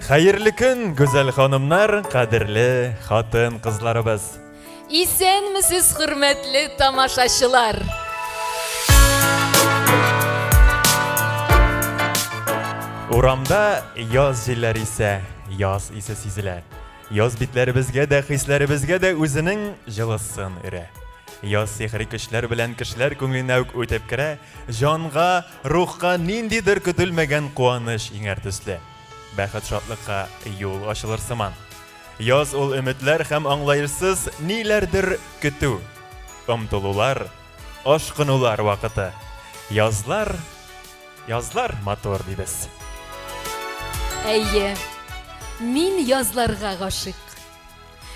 Хәерле көн, гүзәл ханымнар, кадерле хатын-кызларыбыз! Исәнмесез, хөрмәтле тамашачылар! Урамда яз җилләре исә, яз исе сизелә. Яз битләребезгә дә, хисләребезгә дә үзенең җылысын өрә. Яз сихри көчләр белән кешеләр күңеленә үк үтеп керә, җанга, рухка ниндидер көтелмәгән куаныч иңәр төсле. Бәхет-шатлыкка юл ачылыр сыман. Яз ул өметләр һәм аңлаешсыз ниләрдер көтү, омтылулар, ашкынулар вакыты. Язлар, язлар матур, дибез. Әйе, мин язларга гашыйк.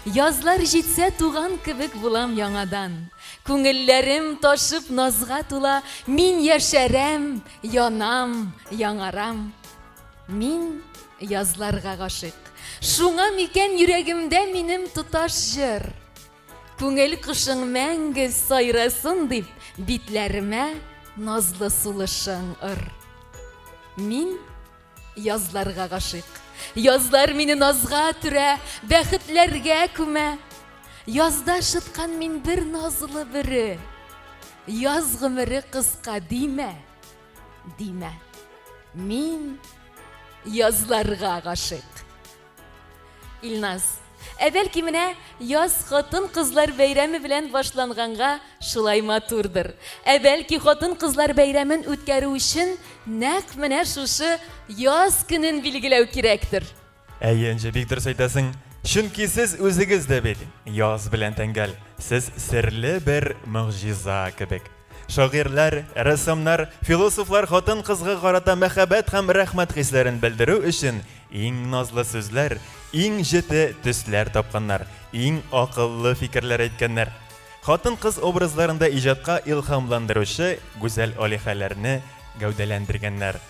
Язлар җитсә туган кебек булам яңадан. Күңелләрем ташып назга тула, мин яшәрәм, янам, яңарам. Мин язларга гашыйк. Шуңа микән йөрәгемдә минем тоташ җыр. Күңел кошың мәңге сайрасын дип, битләремә назлы сулышың ор. Мин язларга гашыйк. Язлар мине назга төрә, бәхетләргә күмә. Язда шыткан мин бер назлы бөре. Яз гомере кыска димә. Димә. Мин язларга гашыйк. Илназ. Ә бәлки менә яз хатын-кызлар бәйрәме белән башланганга шулай матурдыр. Ә бәлки хатын-кызлар бәйрәмен үткәрү өчен нәкъ менә шушы яз көнен билгеләү кирәктер. Әйе, Энҗе, бик дөрес әйтәсең. Чөнки сез үзегез дә бит яз белән тәңгәл. Сез серле бер могҗиза кебек. Шагыйрьләр, рәссамнар, философлар хатын-кызга карата мәхәббәт һәм рәхмәт хисләрен белдерү өчен иң назлы сүзләр, иң җете төсләр тапканнар, иң акыллы фикерләр әйткәннәр. Хатын-кыз образларында иҗатка илһамландыручы гүзәл алиһәләрне гәүдәләндергәннәр.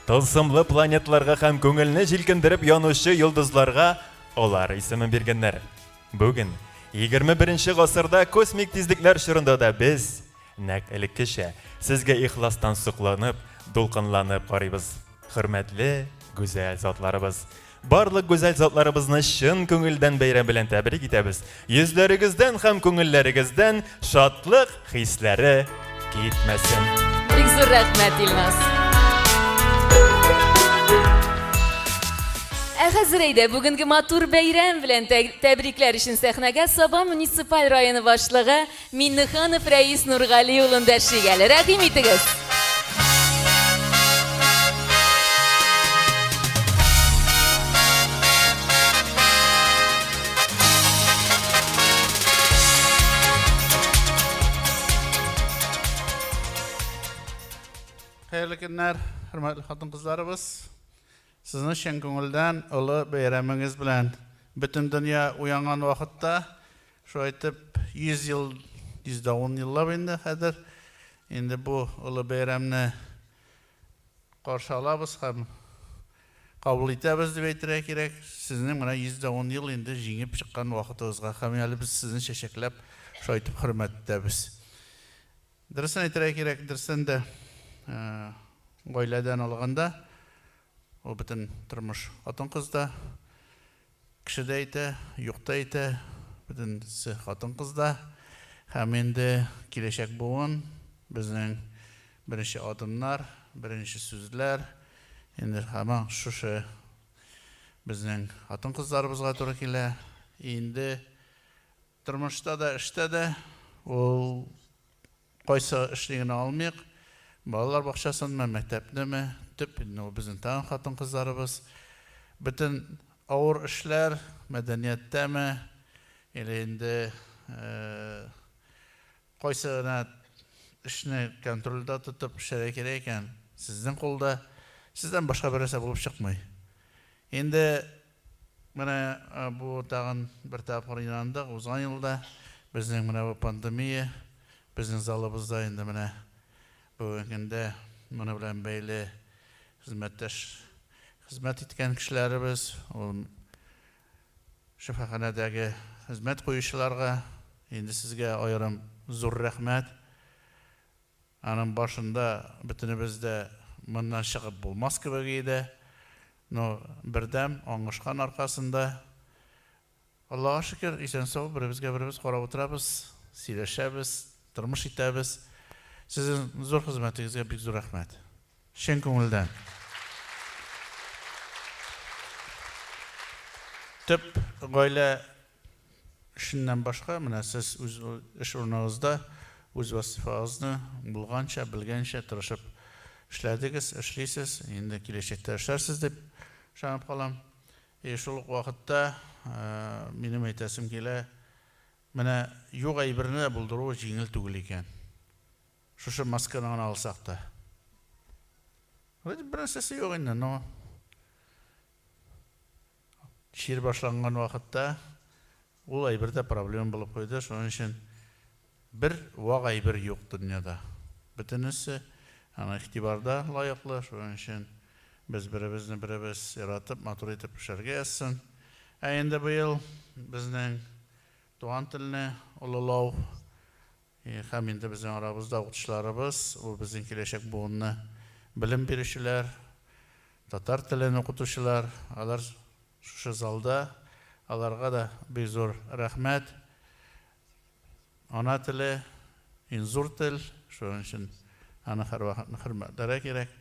Тылсымлы планетларга һәм күңелне җилкендереп янучы йолдызларга алар исемен биргәннәр. Бүген, 21 гасырда космик тизлекләр чорында да без, нәкъ элеккечә, сезгә ихластан сокланып, дулкынланып карыйбыз. Хөрмәтле гүзәл затларыбыз! Барлык гүзәл затларыбызны чын күңелдән бәйрәм белән тәбрик итәбез. Йөзләрегездән һәм күңелләрегездән шатлык хисләре китмәсен. Бик зур рәхмәт, Илназ. Ә хәзер әйдә, бүгенге матур бәйрәм белән тәбрикләр өчен сәхнәгә Саба муниципаль районы башлыгы Миннеханов Рәис Нургали улын дәшик әле. Рәхим итегез! Хәерле көннәр, хөрмәтле хатын-кызларыбыз. Сезне чын күңелдән олы бәйрәмегез белән бөтен дөнья уянган вакытта Шулай итеп, 100 ел, 110 еллап инде хәзер инде бу олы бәйрәмне каршы алабыз һәм кабул итәбез дип әйтергә кирәк. Сезнең менә 110 ел инде җиңеп чыккан вакытыгызга һәм әле без сезне чәчәкләп шулай итеп хөрмәт итәбез. Дөресен әйтергә кирәк, дөрестән дә, гаиләдән алганда, ул бөтен тормыш хатын-кызда. Кеше дә әйтә, юк та әйтә, бөтенесе хатын-кыз да. Һәм инде киләчәк буын, безнең беренче адымнар, беренче сүзләр инде һаман шушы безнең хатын-кызларыбызга туры килә. Инде тормышта да, эштә дә ул Кайсы эшне генә алмыйк, балалар бакчасынмы, мәктәпнеме, төп инде ул безнең тагын хатын-кызларыбыз. Бөтен авыр эшләр, мәдәнияттәме, или инде кайсы гына эшне контрольдә тотып эшләргә кирәк икән, сезнең кулда. Сездән башка бернәрсә булып чыкмый. Инде менә бу тагын бер тапкыр инандык, узган елда безнең менә бу пандемия безнең залыбызда инде менә бүгенге көндә моны белән бәйле хезмәттәш хезмәт иткән кешеләребез, ул шифаханәдәге хезмәт куючыларга инде сезгә аерым зур рәхмәт. Аның башында бөтенебез дә моннан чыгып булмас кебек иде. Но бердәм, аңышкан аркасында, Аллага шөкер, исән-сау, беребезгә беребез карап утырабыз, сөйләшәбез, тормыш итәбез. Сезнең зур хезмәтегезгә бик зур рәхмәт. Чын күңелдән. Төп гаилә эшеннән башка, менә сез үз эш урыныгызда үз вазифагызны булганча, белгәнчә тырышып эшләдегез, эшлисез, инде киләчәктә эшләрсез дип ышанып калам. И шул ук вакытта минем әйтәсем килә, менә юк әйберне дә булдыру җиңел түгел икән. Шушы масканы гына алсак та. Вроде бер нәрсәсе юк инде, но чир башланган вакытта ул әйбер дә проблема булып куйды. Шуның өчен бер вак әйбер юк дөньяда. Бөтенесе аңа игътибарда лаеклы. Шуның өчен без беребезне беребез яратып, матур итеп эшләргә язсын. Ә инде быел безнең туган телне олылау Һәм инде безнең арабызда укытучыларыбыз, ул безнең киләчәк буынны белем бирүчеләр, татар телен укытучылар, алар шушы залда, аларга да бик зур рәхмәт. Ана теле, иң зур тел, шуның өчен аны һәрвакытны хөрмәтләргә кирәк.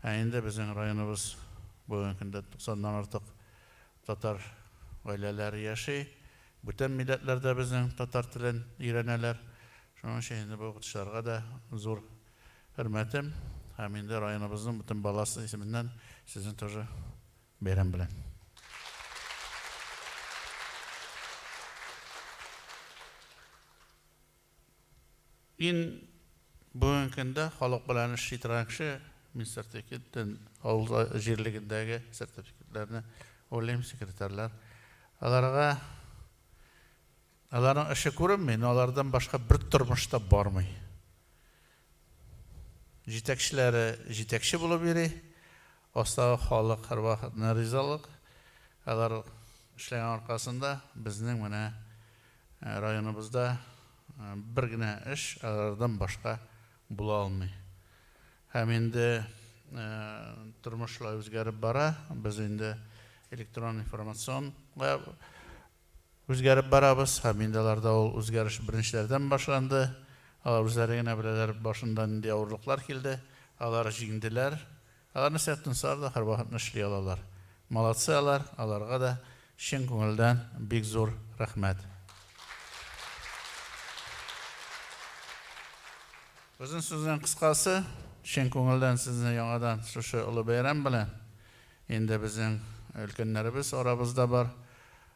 Ә инде безнең районыбыз бүгенге көндә 90ннан артык татар гаиләләре яши. Бүтән милләтләр дә безнең татар телен өйрәнәләр. Шуның өчен инде бу укытучыларга да зур хөрмәтем һәм инде районыбызның бөтен баласы исеменнән сезне тоже бәйрәм белән. Мин бүгенге көндә халык белән эшли торган кеше, мин сертификаттан авыл җирлегендәге сертификатларны уйлыйм, секретарьлар. Аларга аларның эше күренми, но алардан башка бер тормыш та бармый. Җитәкчеләре җитәкче булып йөри, астагы халык һәрвакыт ризалык. Алар эшләгән аркасында безнең менә районыбызда бер генә эш алардан башка була алмый. Һәм инде тормыш шулай үзгәреп бара. Без инде электрон информационга үзгәреп барабыз һәм инде аларда ул үзгәреш беренчеләрдән башланды. Алар үзләре генә беләләр, башында нинди авырлыклар килде. Алар җиңделәр. Алар нәрсә тотынсалар да, һәрвакытны эшли алалар. Молодцы алар, аларга да чын күңелдән бик зур рәхмәт. Озын сүзнең кыскасы, чын күңелдән сезне яңадан шушы олы бәйрәм белән, инде безнең өлкәннәребез арабызда бар,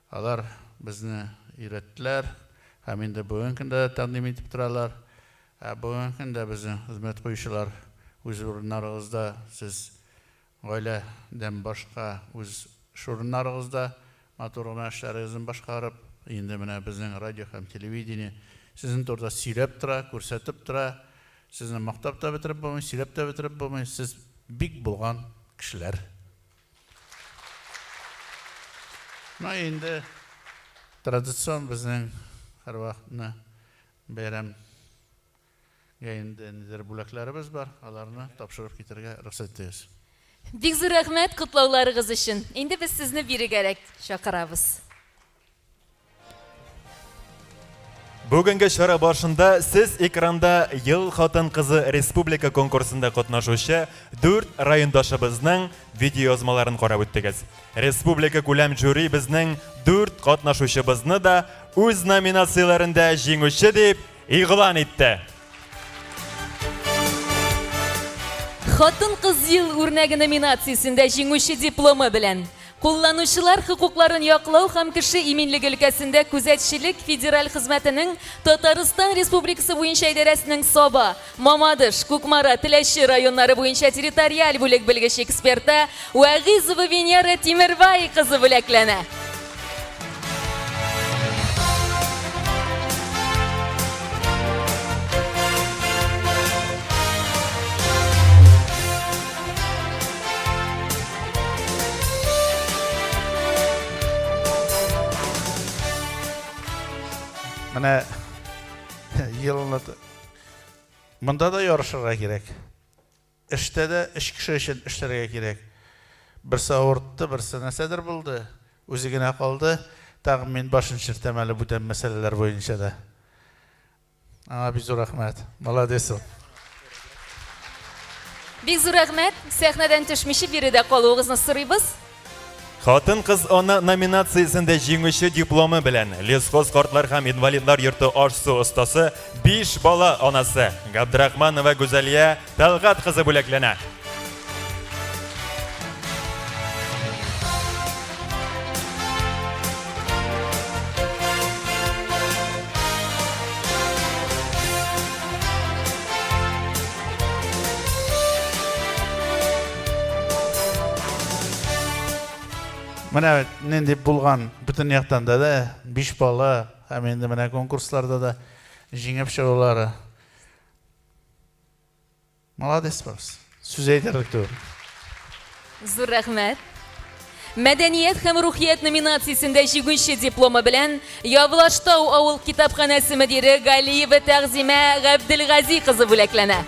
алар безне өйрәттеләр һәм инде бүгенге көндә дә тәкъдим итеп торалар. Ә бүгенге көндә безнең хезмәт куючылар үз урыннарыгызда, сез гаиләдән башка үз эш урыннарыгызда матур гына эшләрегезне башкарып, инде менә безнең радио һәм телевидение сезнең турыда сөйләп тора, күрсәтеп тора. Сезне мактап та бетереп булмый, сөйләп тә бетереп булмый. Сез бик булган кешеләр. Ну, инде традицион безнең һәрвакытны бәйрәмгә инде ниндидер бүләкләребез бар, аларны тапшырып китәргә рөхсәт итегез. Бик зур рәхмәт котлауларыгыз өчен. Инде без сезне бирегәрәк чакырабыз. Бүгенге чара барышында сез экранда Ел хатын-кызы республика конкурсында катнашучы дүрт райондашыбызның видеоязмаларын карап үттегез. Республика күләм жюри безнең дүрт катнашучыбызны да үз номинацияләрендә җиңүче дип игълан итте. Хатын-кыз ел үрнәге номинациясендә җиңүче дипломы белән Кулланучылар хокукларын яклау һәм кеше иминлеге өлкәсендә күзәтчелек федераль хезмәтенең Татарстан Республикасы буенча идарәсенең Саба, Мамадыш, Кукмара, Теләче районнары буенча территориаль бүлек белгеч-эксперты Вәгыйзова Венера Тимербай кызы бүләкләнә. Менә елны монда да ярышырга кирәк. Эштә дә өч кеше өчен эшләргә кирәк. Берсе авыртты, берсе нәрсәдер булды. Үзе генә калды. Тагын мин башын чиртәм әле бүтән мәсьәләләр буенча да. Аңа бик зур рәхмәт. Молодец ул. Бик зур рәхмәт. Сәхнәдән төшмичә биредә калуыгызны сорыйбыз. Хатын-кыз ана номинациясендә җиңүче дипломы белән Лесхоз картлар һәм инвалидлар йорты аш-су остасы, биш бала анасы Габдрахманова Гүзәлия Тәлгать кызы бүләкләнә. Менә нинди булган бөтен яктан да да биш бала һәм инде менә конкурсларда да җиңеп чыгулары. Молодец, Барс. Сүз әйтерлек түгел. Зур рәхмәт. Мәдәният һәм рухият номинациясендә җиңүче дипломы белән Явлаштау авыл китапханәсе мөдире Галиева Тәгъзимә Габделгази кызы бүләкләнә.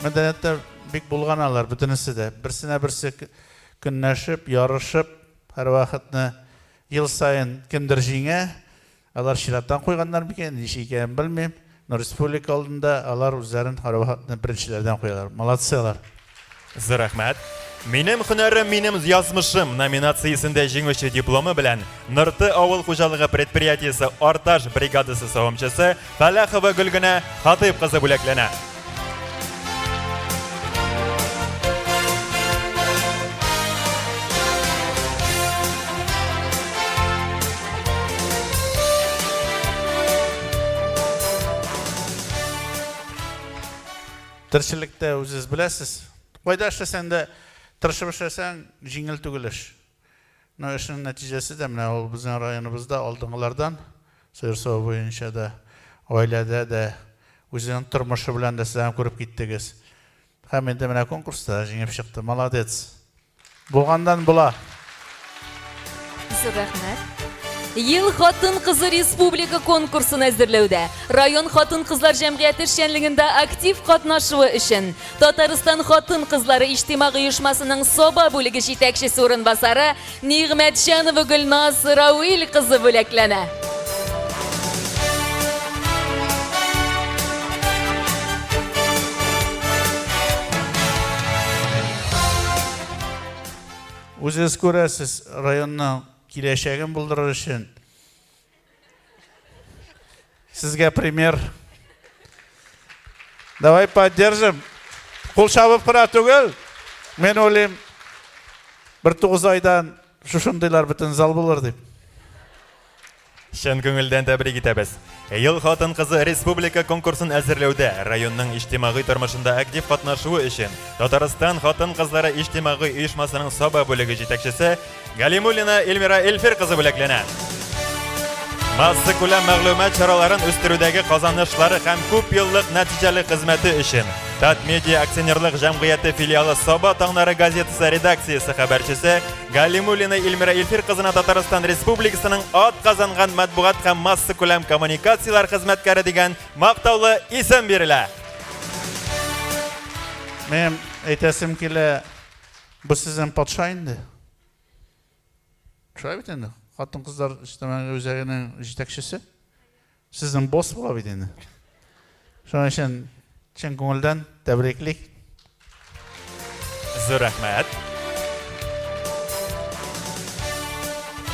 Мәдәнияттә бик булган алар, бөтенесе дә. Берсенә берсе көнләшеп, ярышып, һәрвакытны ел саен кемдер җиңә. Алар чираттан куйганнар микән, ничек икәнен белмим. Но республика алдында алар үзләрен һәрвакытны беренчеләрдән куялар. Молодцы алар. Зур рәхмәт. Минем һөнәрем, минем язмышым номинациясендә җиңүче дипломы белән Нырты авыл хуҗалыгы предприятиесе Арташ бригадасы савымчысы Фәләхова Гөлгенә Хатыйп кызы бүләкләнә. Терчелектә үзегез беләсез, кайда эшләсәң дә, тырышып эшләсәң, җиңел түгел эш. Но эшнең нәтиҗәсе дә менә ул безнең районыбызда алдынгылардан, сыер саву буенча да, гаиләдә дә, үзенең тормышы белән дә сез аны күреп киттегез. Һәм инде менә конкурста да җиңеп чыкты. Молодец. Булганнан була. Зур рәхмәт. Ел хатын-кызы республика конкурсын әзерләүдә район хатын-кызлар җәмгыяте эшчәнлегендә актив катнашуы өчен Татарстан хатын-кызлары иҗтимагый оешмасының Саба бүлеге җитәкчесе урынбасары Нигъмәтҗанова Гөлназ Рауил кызы бүләкләнә. Үзегез күрәсез, районның киләчәген булдырыр өчен сезгә пример. Давай поддержим. Кул чабып кына түгел. Мин уйлыйм, бер тугыз айдан шушындыйлар бөтен зал булыр дип. Чын күңелдән тәбрик итәбез. Ел хатын-кызы республика конкурсын әзерләүдә районның иҗтимагый тормышында актив катнашуы өчен Татарстан хатын-кызлары иҗтимагый оешмасының Саба бүлеге җитәкчесе Галимуллина Эльмира Эльфир кызы бүләкләнә. Массакүләм мәгълүмат чараларын үстерүдәге казанышлары һәм күп еллык нәтиҗәле хезмәте өчен Татмедиа акционерлык җәмгыяте филиалы Саба таңнары газетасы редакциясе хәбәрчесе Галимуллина Эльмира Илфир кызына Татарстан Республикасының ат казанган матбугат һәм массакүләм коммуникацияләр хезмәткәре дигән мактаулы исем бирелә. Минем әйтәсем килә, бу сезнең патша инде. Шулай бит инде. Хатын-кызлар иҗтимагый үзәгенең җитәкчесе. Сезнең босс була бит инде. Шуның өчен чын күңелдән тәбриклик. Зур рәхмәт.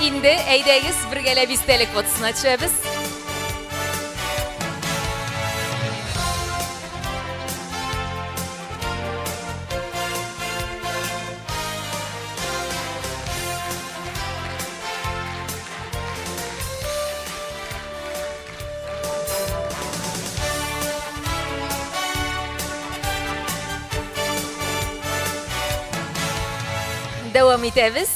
Инде әйдәгез бергәләп истәлек фотосына төшәбез. Дәвам итәбез.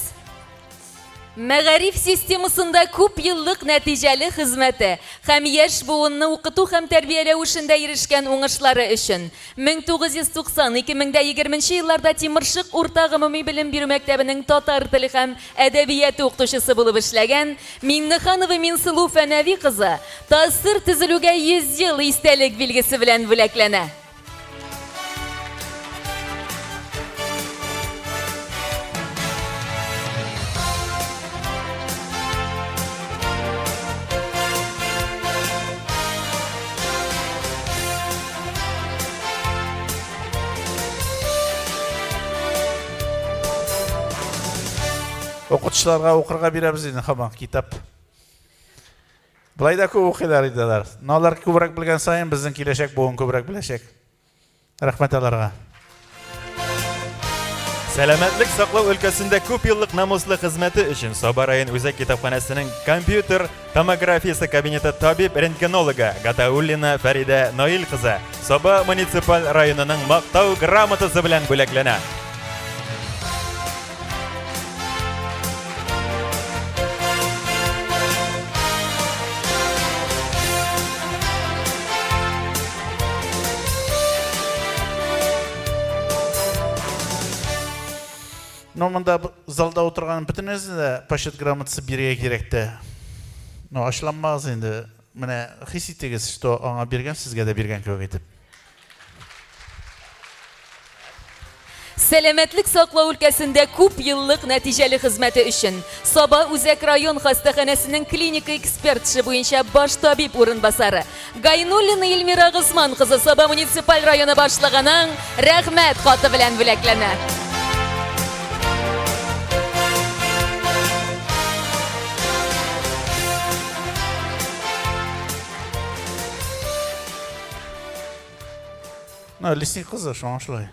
Мәгариф системасында күп еллык нәтиҗәле хезмәте һәм яшь буынны укыту һәм тәрбияләү эшендә ирешкән уңышлары өчен 1990-2020 елларда Тимершык урта гомуми белем бирү мәктәбенең татар теле һәм әдәбияты укытучысы булып эшләгән Миңнеханова Минсылу Фәнәви кызы ТАССР төзелүгә 100 ел истәлек билгесе белән бүләкләнә. Укытучыларга укырга бирәбез инде һаман китап. Болай да күп укыйлар иде алар. Но алар күбрәк белгән саен безнең киләчәк буын күбрәк беләчәк. Рәхмәт аларга. Сәламәтлек саклау өлкәсендә күп еллык намуслы хезмәте өчен Саба район үзәк китапханәсенең компьютер томографиясе кабинеты табиб-рентгенологы Гатауллина Фәридә Наил кызы Саба муниципаль районының Мактау грамотасы белән бүләкләнә. Ну, монда залда утырган бөтенесенә дә почет грамотасы бирергә кирәк тә. Ну, ачуланмагыз инде. Менә хис итегез, что аңа биргән, сезгә дә биргән кебек итеп. Сәламәтлек саклау өлкәсендә күп еллык нәтиҗәле хезмәте өчен Саба үзәк район хастаханәсенең клиника эксперт эше буенча баш табиб урынбасары Гайнуллина Эльмира Госман кызы Саба муниципаль районы башлыгының Рәхмәт хаты белән бүләкләнә. Ну, лесник кызы, шуңа шулай.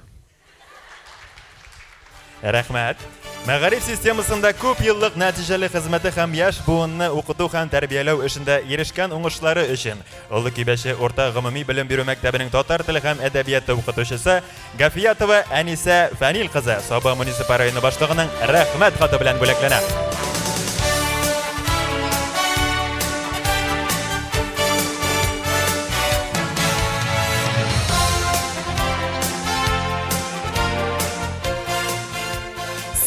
Рәхмәт. Мәгариф системасында күп еллык нәтиҗәле хезмәте һәм яшь буынны укыту һәм тәрбияләү эшендә ирешкән уңышлары өчен Олы Кибәче урта гомуми белем бирү мәктәбенең татар теле һәм әдәбияты укытучысы Гафиятова Әнисә Фәнил кызы Саба муниципаль районы башлыгының Рәхмәт хаты белән бүләкләнә.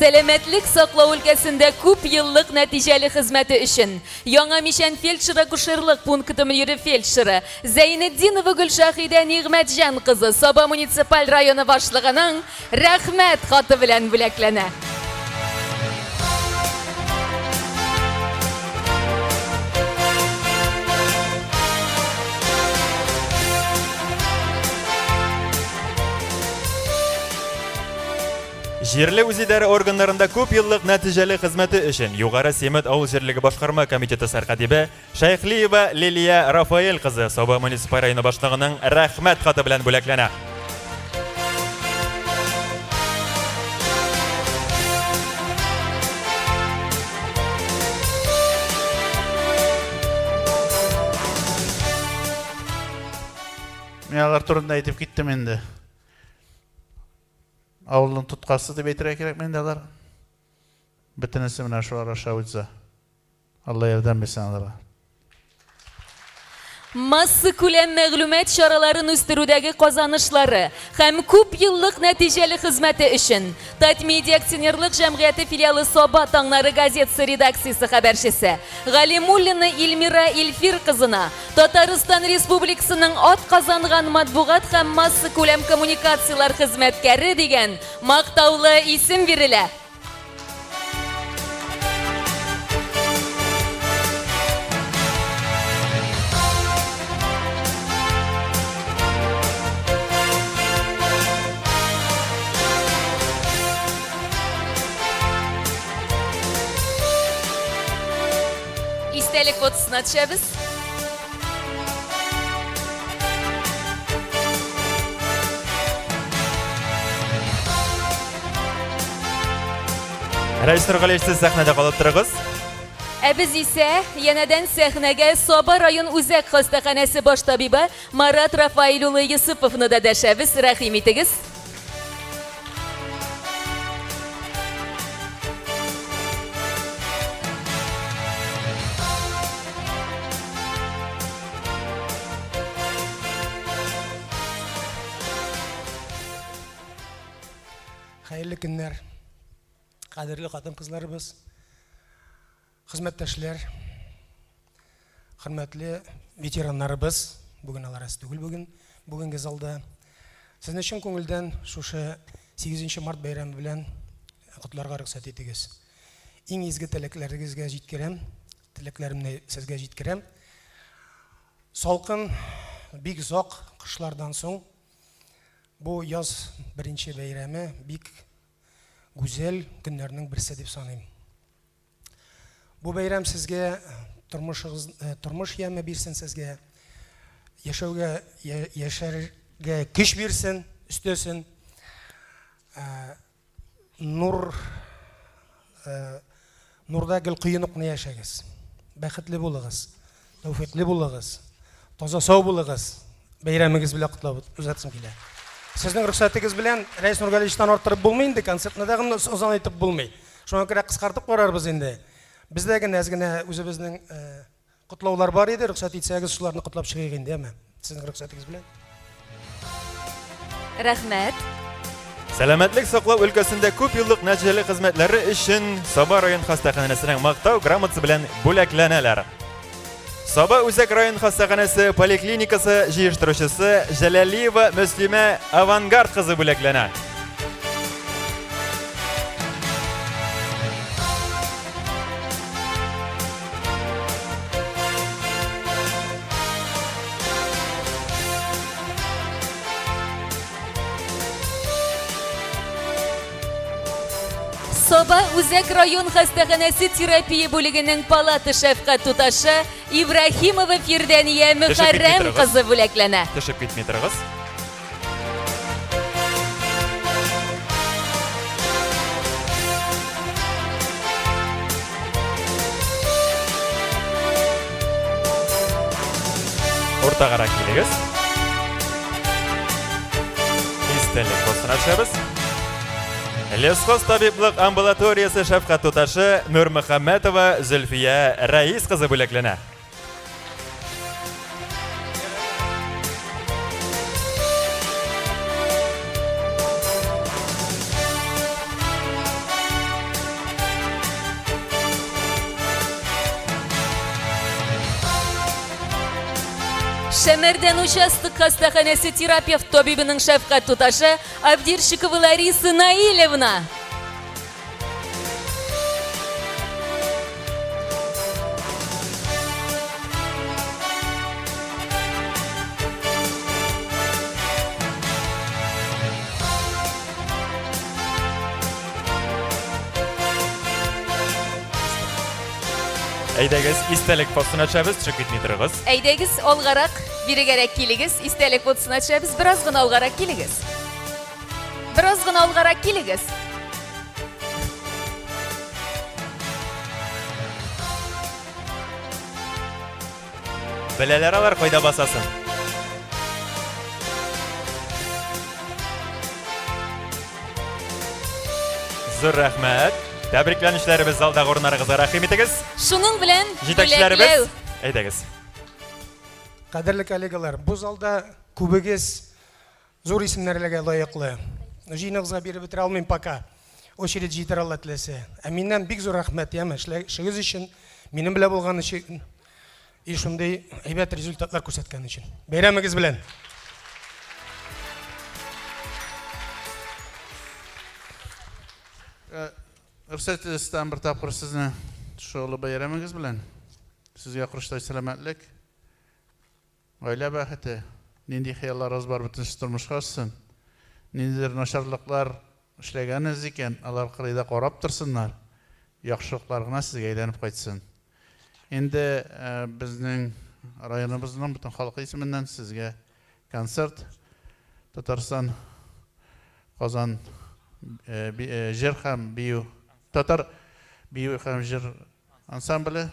Сәламәтлек саклау өлкәсендә күп еллык нәтиҗәле хезмәте өчен Яңа Мичән фельдшер-акушерлык пункты мөдире фельдшеры Зәйнетдинова Гөлшаһидә Нигъмәтҗан кызы Саба муниципаль районы башлыгының Рәхмәт хаты белән бүләкләнә. Җирле үзидарә органнарында күп еллык нәтиҗәле хезмәте өчен Югары Симет авыл җирлеге башкарма комитеты сәркатибе Шәйхлиева Лилия Рафаэль кызы Саба муниципаль районы башлыгының Рәхмәт хаты белән бүләкләнә. Мин алар турында әйтеп киттем инде. Авылның тоткасы дип әйтергә кирәк инде алар. Бөтенесе менә шулар аша үтсә. Алла ярдәм бирсен аларга. Массакүләм мәгълүмат чараларын үстерүдәге казанышлары һәм күп еллык нәтиҗәле хезмәте өчен Татмедиа акционерлык җәмгыяте филиалы Саба таңнары газетасы редакциясе хәбәрчесе Галимуллина Илмира Илфир кызына Татарстан Республикасының атказанган матбугат һәм массакүләм коммуникацияләр хезмәткәре дигән мактаулы исем бирелә. Истәлек фотосына төшәбез. Рәис Нургалиевич, сез сәхнәдә калып торыгыз. Ә без исә янәдән сәхнәгә Саба район үзәк хастаханәсе баш табибы Марат Рафаил улы Йосыповны да дәшәбез. Рәхим итегез. Хәерле көннәр, кадерле хатын-кызларыбыз, хезмәттәшләр, хөрмәтле ветераннарыбыз, бүген алар әз түгел бүген, бүгенге залда. Сезне чын күңелдән шушы 8 март бәйрәме белән котларга рөхсәт итегез. Иң изге теләкләрегезгә җиткерәм, теләкләремне сезгә җиткерәм. Салкын, бик озак кышлардан соң бу яз беренче бәйрәме бик гүзәл көннәрнең берсе дип саныйм. Бу бәйрәм сезгә тормышыгыз, э, тормыш яме бирсен сезгә, яшәүгә, яшәргә көч бирсен, өстәсен. Э, нур э, нурда гел коенып кына яшәгез. Бәхетле булыгыз, тәүфикле булыгыз, таза сау булыгыз. Бәйрәмегез белән котлап узатсым килә. Сезнең рөхсәтегез белән Рәис Нургалиевичтан арттырып булмый инде, концертны да гына озын итеп булмый. Шуңа күрә кыскартып карарбыз инде. Бездә генә әз генә үзебезнең э, котлаулар бар иде, рөхсәт итсәгез, шуларны котлап чыгыйк инде, әмма сезнең рөхсәтегез белән. Рәхмәт. Сәламәтлек саклау өлкәсендә күп еллык нәтиҗәле хезмәтләре өчен Саба район хастаханәсенең мактау грамотасы белән бүләкләнәләр. Саба үзәк район хастаханәсе поликлиникасы җыештыручысы Җәләлиева Мөслимә Авангард кызы бүләкләнә. Саба үзәк район хастаханәсе терапия бүлегенең палата шәфкать туташы Ибрахимова Фирдәния Мөхәррәм кызы бүләкләнә. Төшеп китми торыгыз. Уртагарак килегез. Истәлек фотосына төшәбез. Лесхоз табиблык амбулаториясе шәфкать туташы Нурмөхәммәтова Зөлфия Рәис кызы бүләкләнә. Шәмәрдән участок хастаханәсе терапевт табибының шәфкать туташы Абдирщикова Лариса Наилевна. Әйдәгез, истәлек фотосына төшәбез, төшеп китми торыгыз. Әйдәгез, алгарак, бирегәрәк килегез, истәлек фотосына төшәбез, бераз гына алгарак килегез. Бераз гына алгарак килегез. Беләләр алар кайда басасын. Зур рәхмәт. Тәбрикләнүчеләребез залдагы урыннарыгызга рәхим итегез. Шуның белән җитәкчеләребез, әйдәгез. Кадерле коллегалар, бу залда күбегез Зур исемнәрләргә лаеклы. Җыеныгызга биреп бетерә алмыйм пока. Очередь җитәр Алла теләсә. Ә миннән бик зур рәхмәт, яме, эшегез өчен, минем белән булган өчен и шундый әйбәт результатлар күрсәткән өчен. Бәйрәмегез белән! Э, рөхсәт итегез, тагын бер тапкыр сезне шушы олы бәйрәмегез белән. Сезгә корычтай сәламәтлек, Гаилә бәхете, нинди хыялларыгыз бар, бөтенесе тормышка ашсын. Ниндидер начарлыклар эшләгәнегез икән, алар кырыйда карап торсыннар, яхшылыклар гына сезгә әйләнеп кайтсын. Инде безнең районыбызның бөтен халкы исеменнән сезгә концерт Татарстан Казан җыр һәм бию татар бию һәм җыр ансамбле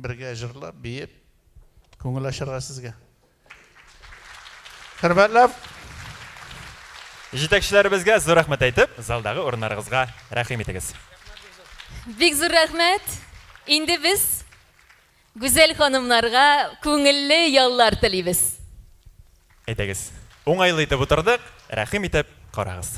Бергә җырлап, биеп, күңел ачарга сезгә. Хөрмәтләп! Җитәкчеләребезгә зур рәхмәт әйтеп, залдагы урыннарыгызга рәхим итегез. Бик зур рәхмәт. Инде без гүзәл ханымнарга күңелле яллар телибез. Әйдәгез, уңайлы итеп утырдык, рәхим итеп карагыз.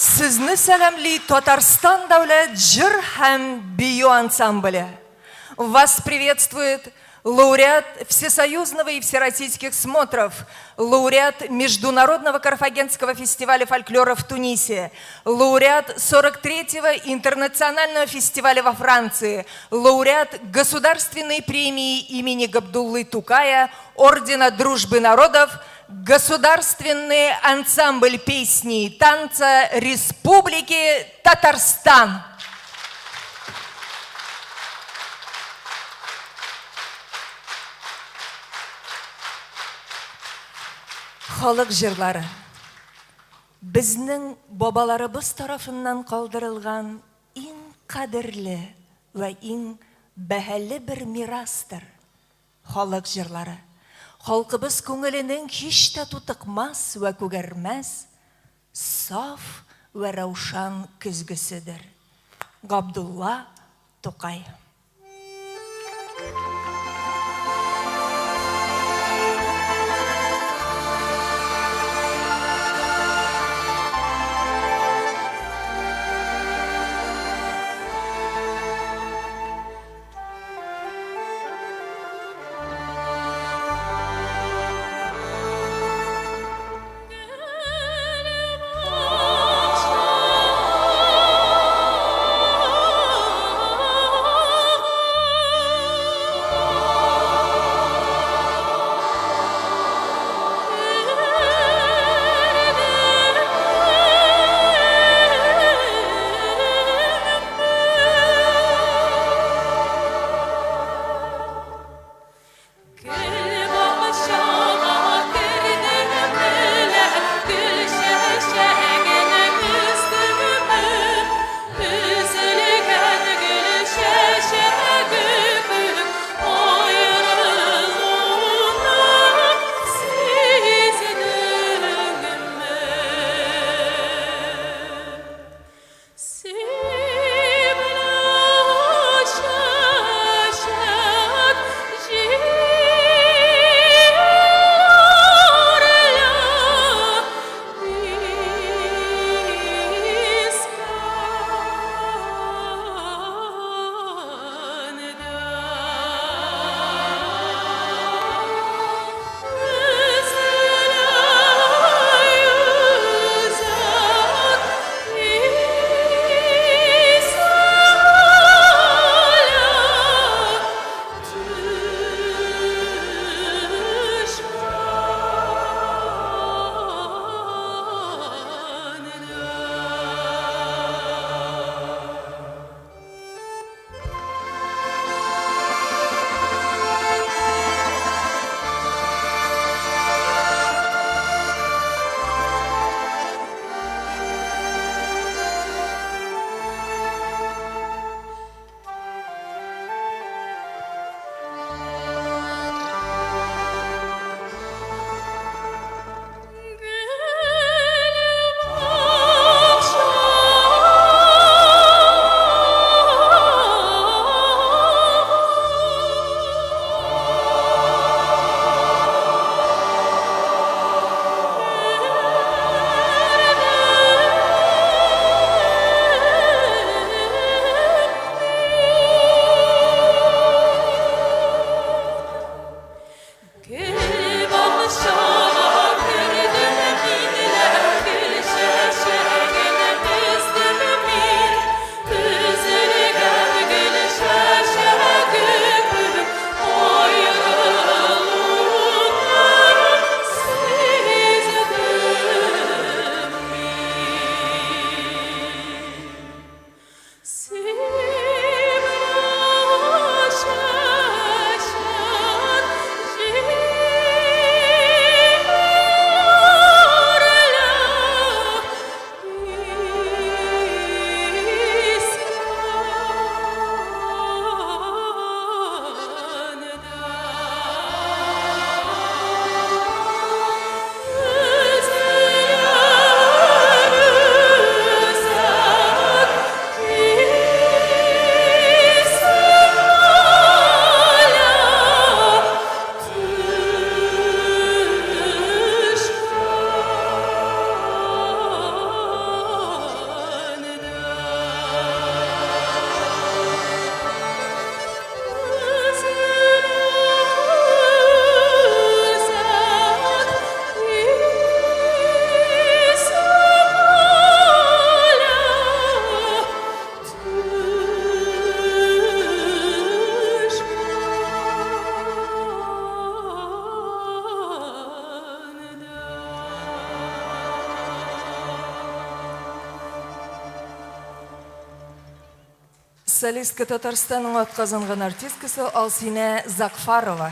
Сезне сәламли Татарстан дәүләт җыр һәм бию ансамбле. Вас приветствует лауреат Всесоюзного и Всероссийских смотров, лауреат Международного Карфагенского фестиваля фольклора в Тунисе, лауреат 43-го интернационального фестиваля во Франции, лауреат Государственной премии имени Габдуллы Тукая, Ордена Дружбы народов, Государственный ансамбль песни и танца Республики Татарстан. Халык җырлары безнең бабаларыбыз тарафыннан калдырылган иң кадерле вә иң бәһале бер мирастыр. Халык җырлары, халкыбыз күңеленең һич тә тутыкмас вә күгәрмәс саф вә раушан көзгеседер. Габдулла Тукай. Солистка Татарстанның атказанган артисткасы Алсинә Закфарова.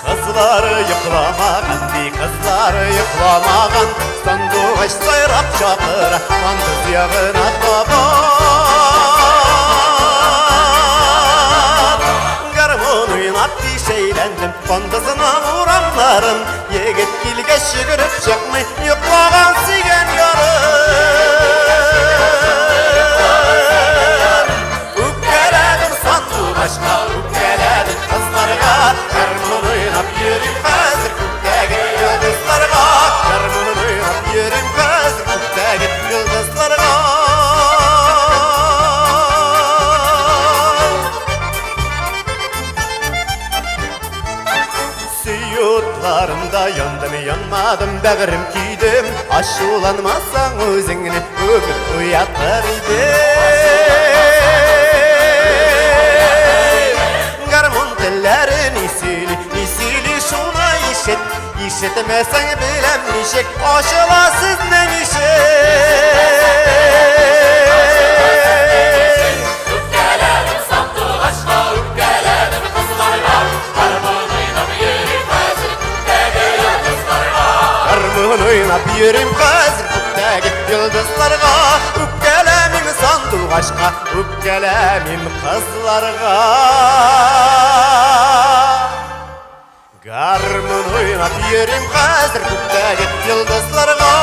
Кызлар йокламаган, ди, кызлар йокламаган, Сандугач сайрап чакыра, Кандыз ягына таба. Гармун уйнап биш әйләндем, Кандызның урамнарын, Егет килгәч йөгереп чыкмый, Йоклаган сөйгән ярым. Үпкәләдем сандугачка, үпкәләдем кызларга, Гармун уйнап йөрим хәзер күктәге йолдызларга. Гармун уйнап йөрим хәзер күктәге йолдызларга. Сөю утларында яндым, янмадым, бәгырем көйдем. Ачуланмасаң үзеңне үбеп уятыр идем. Гармун телләре ни сөйли, ни сөйли, шуны ишет. Ишетмәсәң беләм ничек ачыла сезнең ишек. Үпкәләдем сандугачка, үпкәләдем кызларга, Гармун уйнап йөрим хәзер күктәге йолдызларга. Гармун уйнап йөрим хәзер күктәге йолдызларга. Үпкәләмим сандугачка, үпкәләмим кызларга. Гармун уйнап йөрим хәзер күктәге йолдызларга.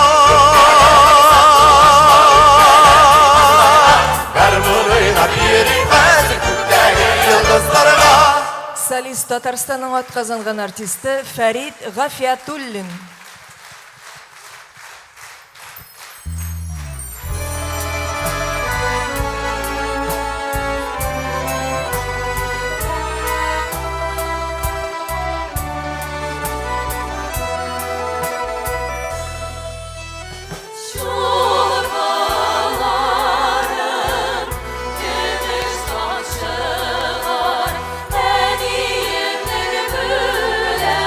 Гармун уйнап йөрим хәзер күктәге йолдызларга. Солист Татарстанның атказанган артисты Фәрит Гафиятуллин. Чурпаларым көмеш ташылар, әниемнең бүләге.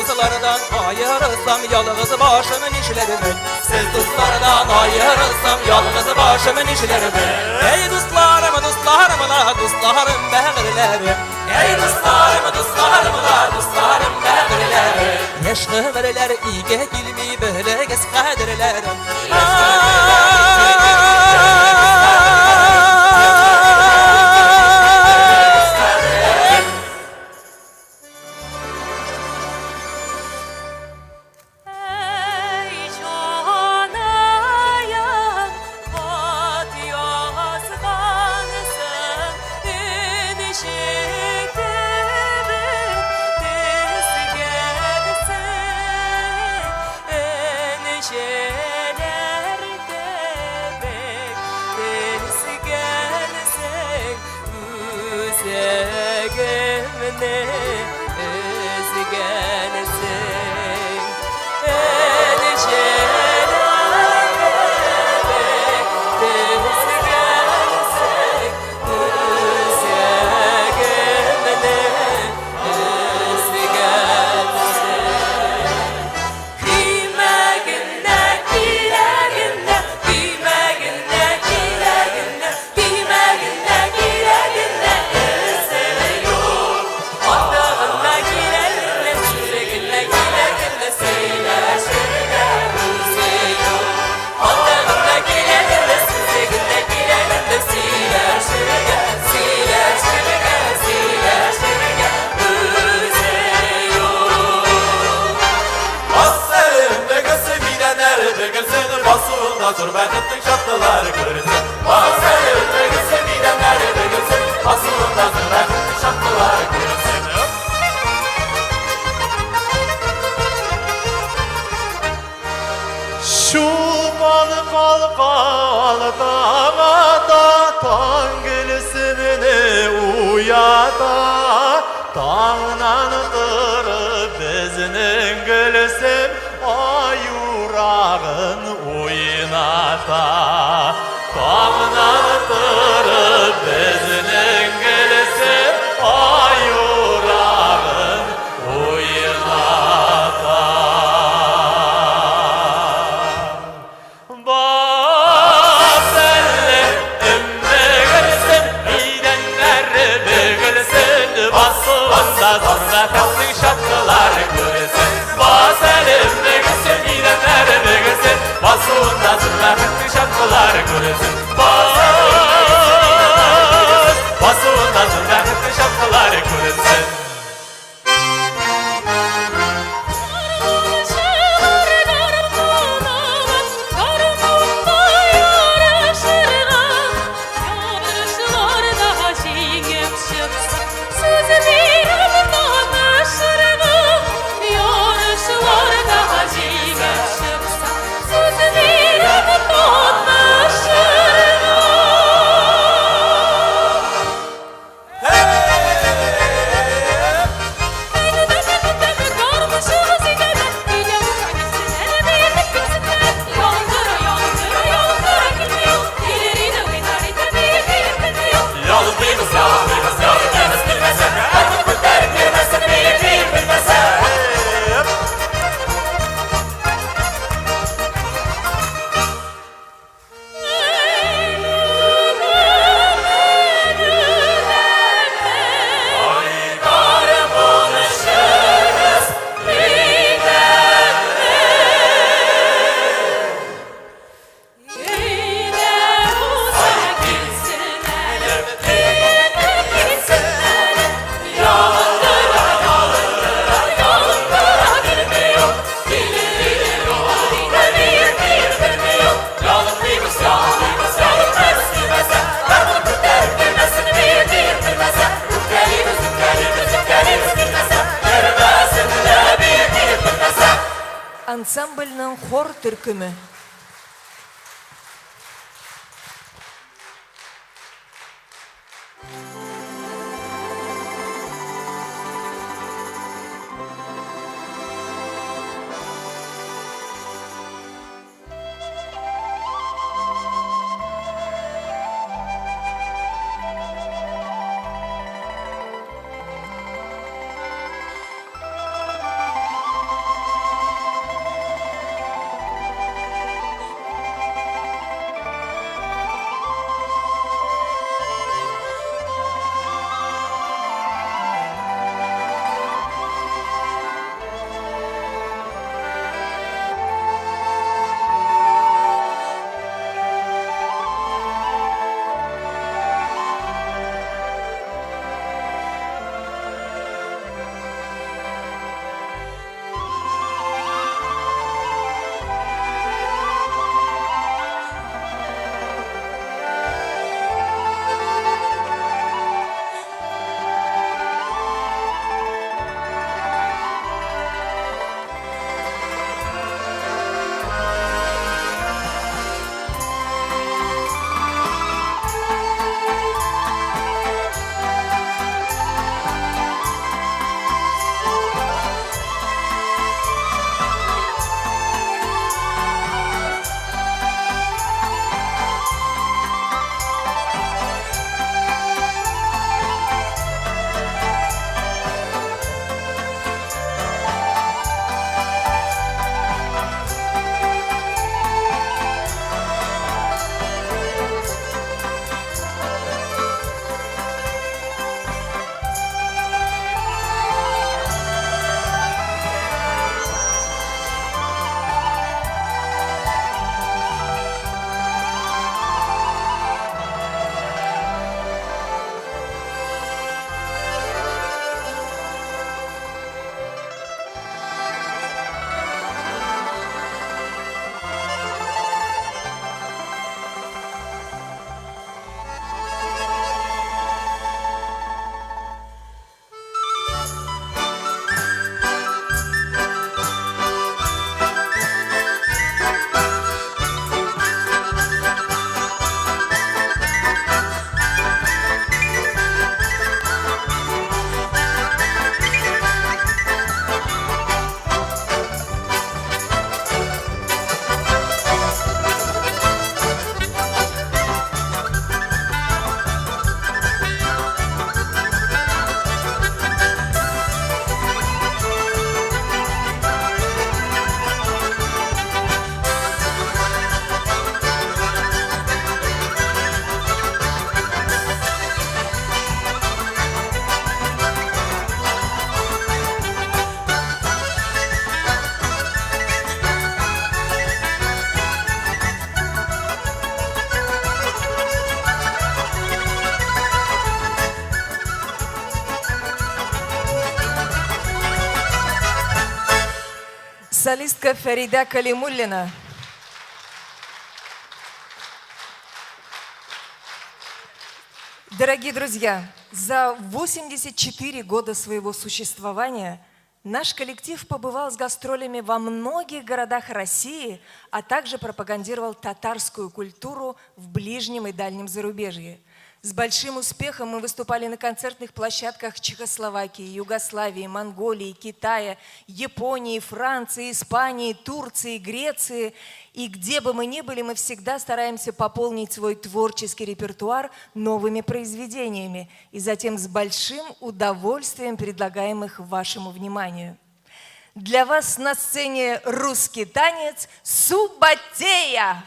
дуслардан аерылсам, ялгыз башым нишләрмен? Сез дуслардан аерылсам, ялгыз башым нишләрмен? Әй дусларым, дусларым ла, дусларым бәгырьләрем. Әй дусларым, дусларым ла, дусларым бәгырьләрем. Яшь гомерләр иге килми, белегез кадерләрен. Әй җанаем, хат язгансың, энҗе кебек тезгәнсең, энҗеләр кебек тезгәнсең, үзәгемне өзгәнсең. Энҗеләр кебек тезгәнсең, үзәгемне өзгәнсең. Көймәгенә кирәгенә, көймәгенә кирәгенә, көймәгенә кирәгенә эзе юк. Атыгына кирәгенә, сүзегенә кирәгенә сөйләшергә үзе юк. Атыгына кирәгенә, сүзегенә кирәгенә сөйләшергә, сөйләшергә, сөйләшергә үзе юк. Басарımda göğsü bilenler bıgılsın, Basunda zor bəxtlik şatlılar görünsün. Basarımda göğsü bilenler bıgılsın, Basunda zor bəxtlik şatlılar görünsün. Чулпан калкан таңата, таң гөлсемне уята, таңнан торып безнең Гөлсем аюрагын уйната. Таңнан торып безнең Гөлсем аюрагын уйната. Бас әле өмме Гөлсем, идәннәр бөгелсен, басуында зур бәхетнең чаткылары күренсен. Бас әле өмме Гөлсем, идәннәр бөгелсен, басуында зур бәхетнең чаткылары күренсен. Бас, басуында зур бәхетнең чаткылары күренсен. Гармунда ярышырга, ярышларда җиңеп чыксам, сүз бирәм танышырга. Ярышларда җиңеп чыксам, сүз бирәм танышырга. Ялгыйбыз, ялгыйбыз, ялгыйбыз килмәсә, Гармун күтәреп йөрмәсен, биеп, биеп белмәсә. Ялгыйбыз, ялгыйбыз, ялгыйбыз килмәсә, Гармун күтәреп йөрмәсен, биеп, биеп белмәсә. Үпкәлибез, үпкәлибез, үпкәлибез килмәсә, йөрмәсен лә биеп, биеп белмәсә. Ансамбльнең хор төркеме. Солистка Фәридә Калимуллина. Дорогие друзья, за 84 года своего существования наш коллектив побывал с гастролями во многих городах России, а также пропагандировал татарскую культуру в ближнем и дальнем зарубежье. С большим успехом мы выступали на концертных площадках Чехословакии, Югославии, Монголии, Китая, Японии, Франции, Испании, Турции, Греции. И где бы мы ни были, мы всегда стараемся пополнить свой творческий репертуар новыми произведениями и затем с большим удовольствием предлагаем их вашему вниманию. Для вас на сцене русский танец «Субатея».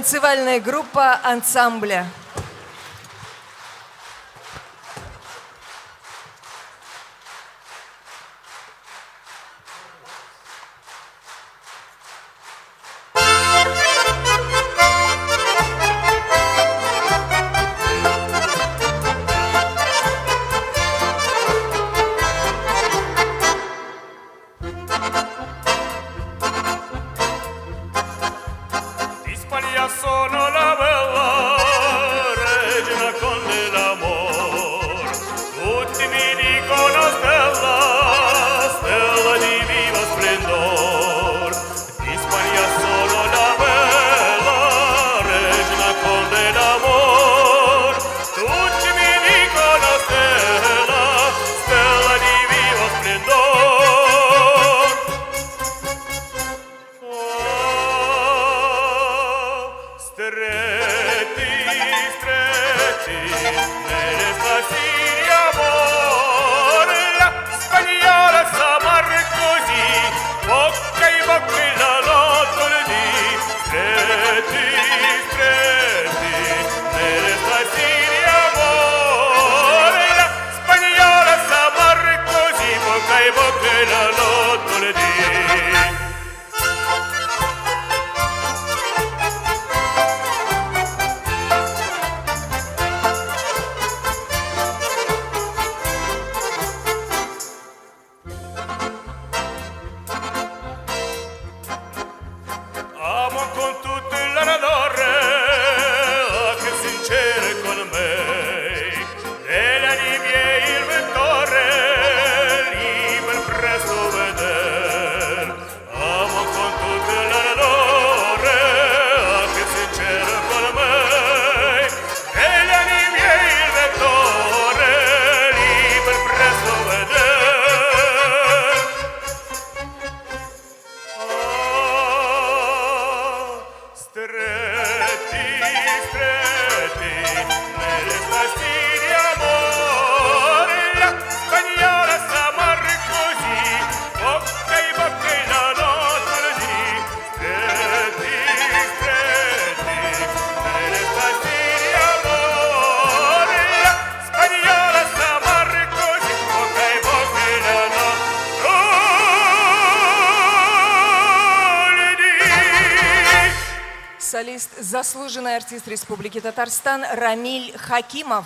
Танцевальная группа ансамбля. Stretti, stretti, nelle stasera amore, la spagnola sa amare così, bocca in bocca la notte di. Stretti, stretti, nelle stasera amore, la spagnola sa amare così, bocca in bocca la notte di. Amo con tutte l'ardore che sincere con me, negli anni miei il ventore li per presto veder. Amo con tutte l'ardore che sincere con me, negli anni miei il ventore li per presto veder. Stretti, stretti, nelle stasere di amore, la spagnola sa amare così, bocca in bocca la notte di. Stretti, stretti, nelle stasere di amore, la spagnola sa amare così, bocca in bocca la notte di. Солист, заслуженный артист Республики Татарстан Рамиль Хакимов.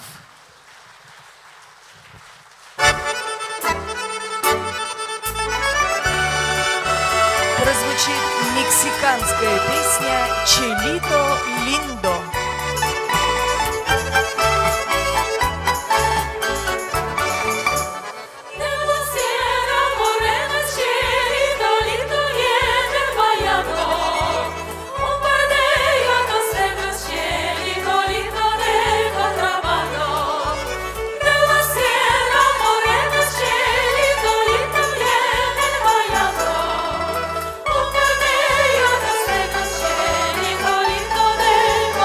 Прозвучит мексиканская песня «Челито Линдо». De la sierra morena, chelito lindo viene bailando. Un par de gatos negros, chelito lindo de contrabando. De la sierra morena, chelito lindo viene bailando. Un par de gatos negros, chelito lindo de contrabando.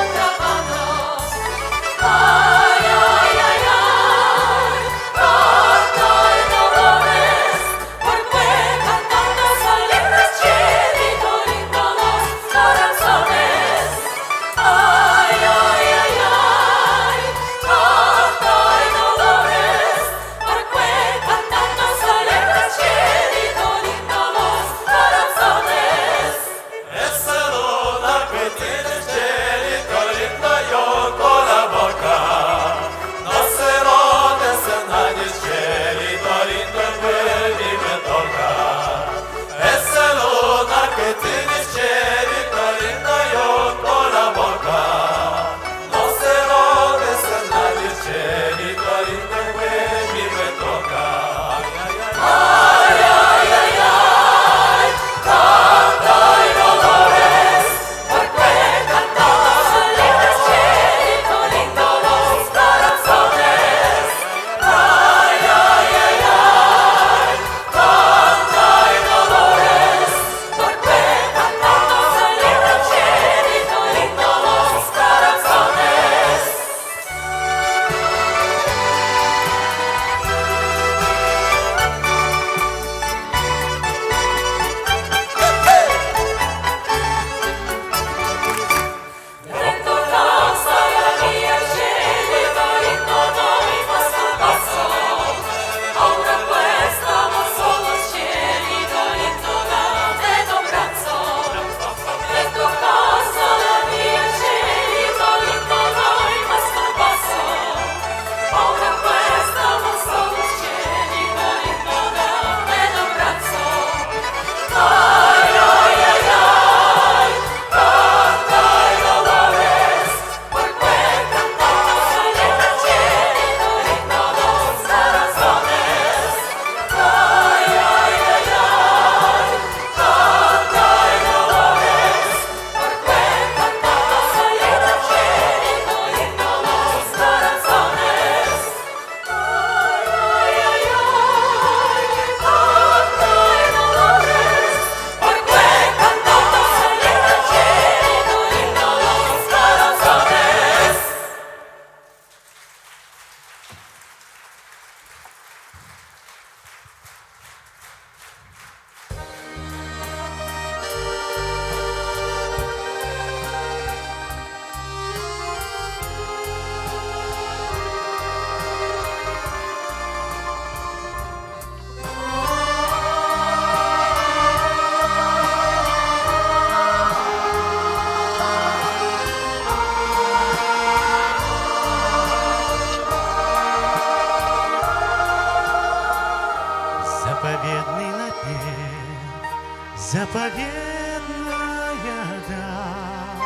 Заветная даль,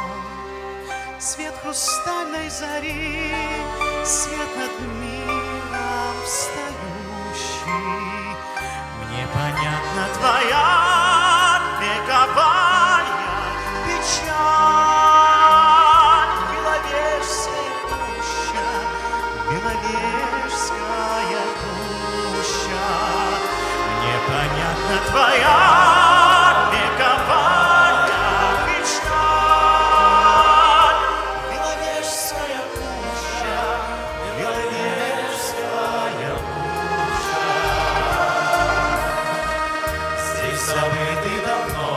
свет хрустальной зари, свет над миром встающий. Мне понятна твоя вековая печаль, Беловежская пуща, Беловежская пуща. Мне понятна твоя вековая печаль, Беловежская пуща, Беловежская пуща. Здесь забытый давно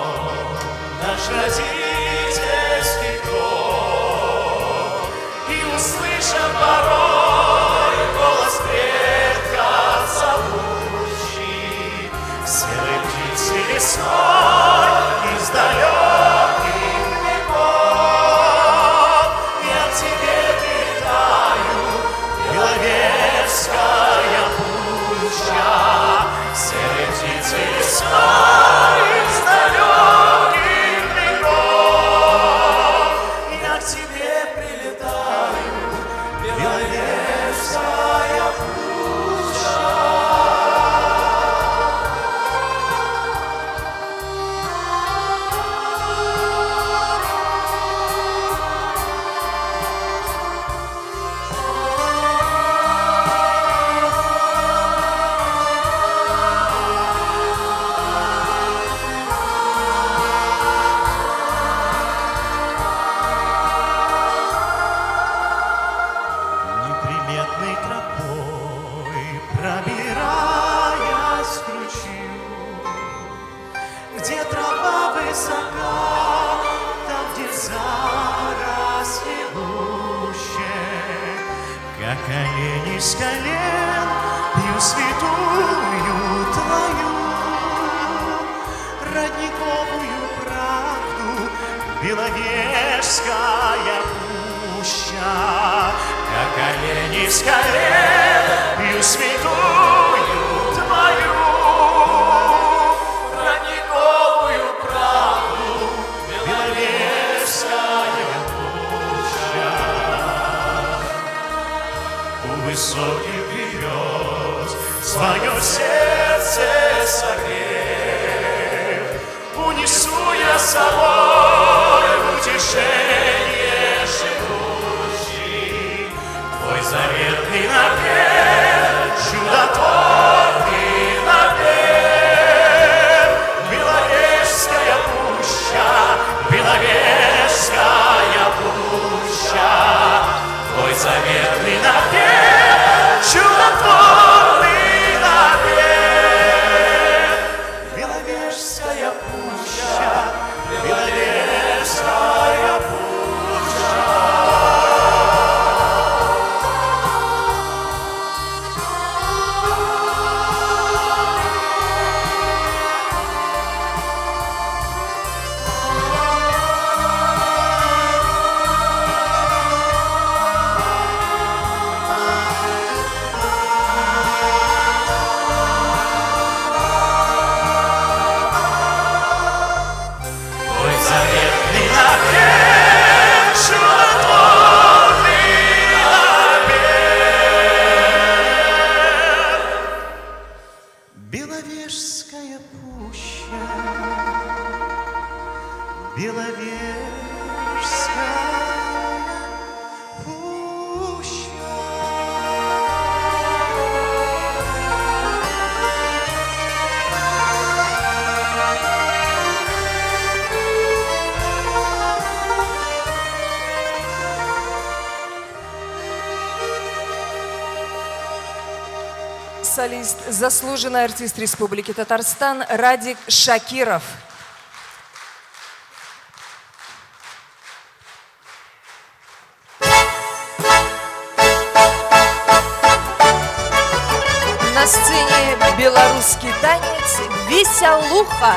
наш родительский дом, и услышав порой голос предка зовущий, серой птицы лесной из далеких веков, я к тебе прилетаю, Беловежская пуща, серой птицы лесной из далеких веков, я к тебе прилетаю, Беловежская пуща. Неприметной тропой, пробираясь к ручью, где трава высока, там, где заросли гуще, как олени с колен пью святую твою родниковую правду, Беловежская пуща, как олени с колен пью святую твою родниковую правду, Беловежская пуща. У высоких берез свое сердце согрев, унесу я с собой в утешение живущий твой заветный напев, чудотворный напев. Беловежская пуща, Беловежская пуща, твой заветный напев, чудотворный напев. Беловежская пуща, Беловежская пуща. Твой заветный напев, чудотворный напев. Беловежская пуща, Беловежская пуща. Солист, заслуженный артист Республики Татарстан Радик Шакиров. На сцене белорусский танец «Веселуха».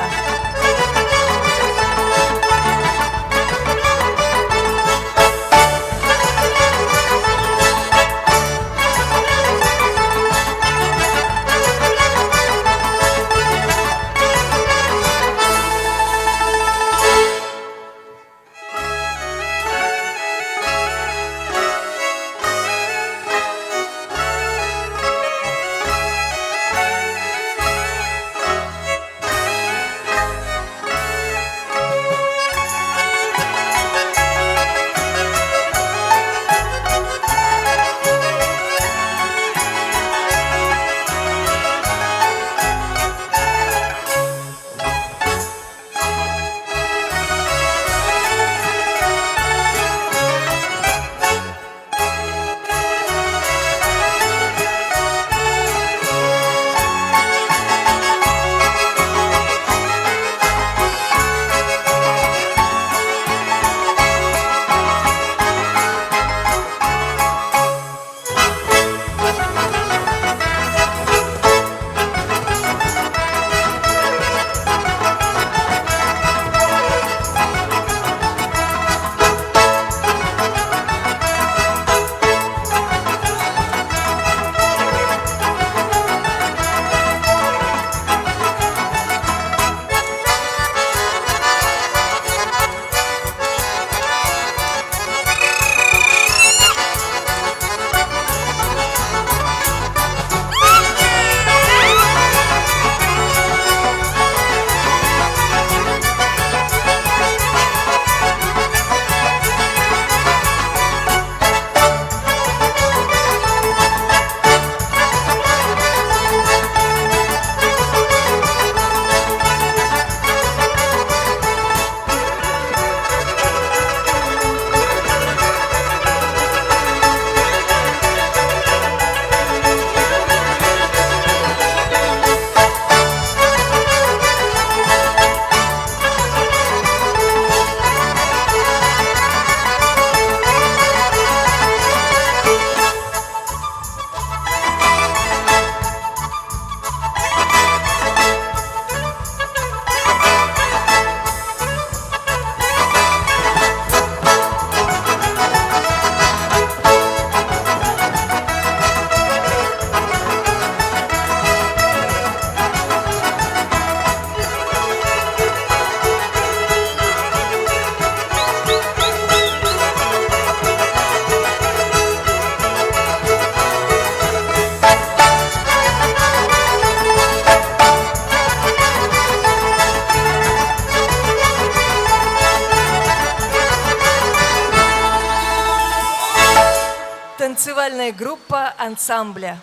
Танцевальная группа ансамбля.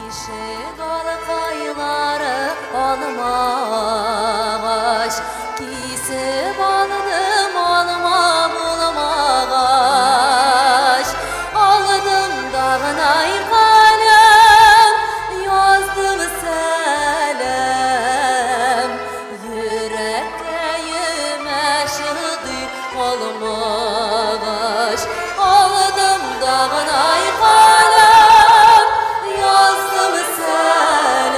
Ишек алкайлары алмагач, кисеп алдым алма булмагач. Алдым дагынай каләм, яздым сәлам. Йөрәккәемә чыдый алмагач. Алдым дагынай каләм, яздым сәлам.